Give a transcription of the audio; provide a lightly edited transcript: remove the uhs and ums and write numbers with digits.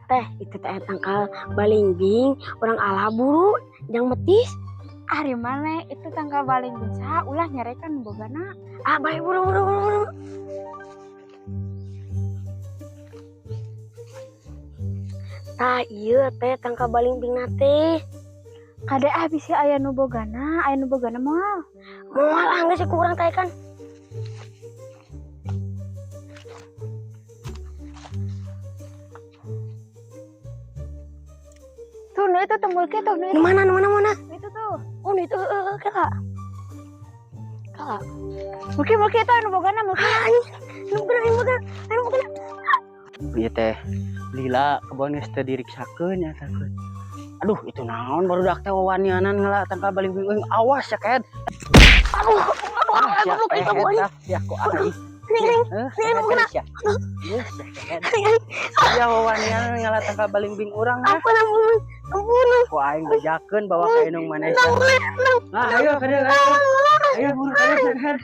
Teh, itu teh tangkal balingbing, urang ala buru, jang metis. Ari mana itu tangkal balingbing saha, ulah nyarekan bogana. Ah, baik, buru buru buru buru. Tah, iya teh tangkal balingbing teh. Kade ah, bisi aya nu bogana, aya nu bogana moal? Moal ah, geus ku urang teh kan. Tuh, nu itu tuh mulki tuh, nu itu. Nu mana, nu mana, mana? Nu itu tuh. Oh, nu itu heeh, kala. Kala. Mulki, mulki itu anu bogana mulki. Ah, anjing. Nu bogana, nu bogana, nu bogana. Ieu teh lila kebon geus teu diriksakeun nya takut. Aduh, itu naon barudak teh wawanianan ngala tangkal balingbing euy, awas ya kehed. Aduh, aduh, Ah, aduh, sia goblok itu kehed anjing. tah, sia ku aing. Ning, ning. Heuh, Ning, nu bogana. sia. Ieu sia kehed. Sia wawanianan ngala tangkal balingbing urang ah. Ampun, ampun, ampun. Ku aing bejakeun bawa ka indung maneh sia. Ampun, Ah, ayo ka dieu, ayo. Ayo buru ka dieu, kehed.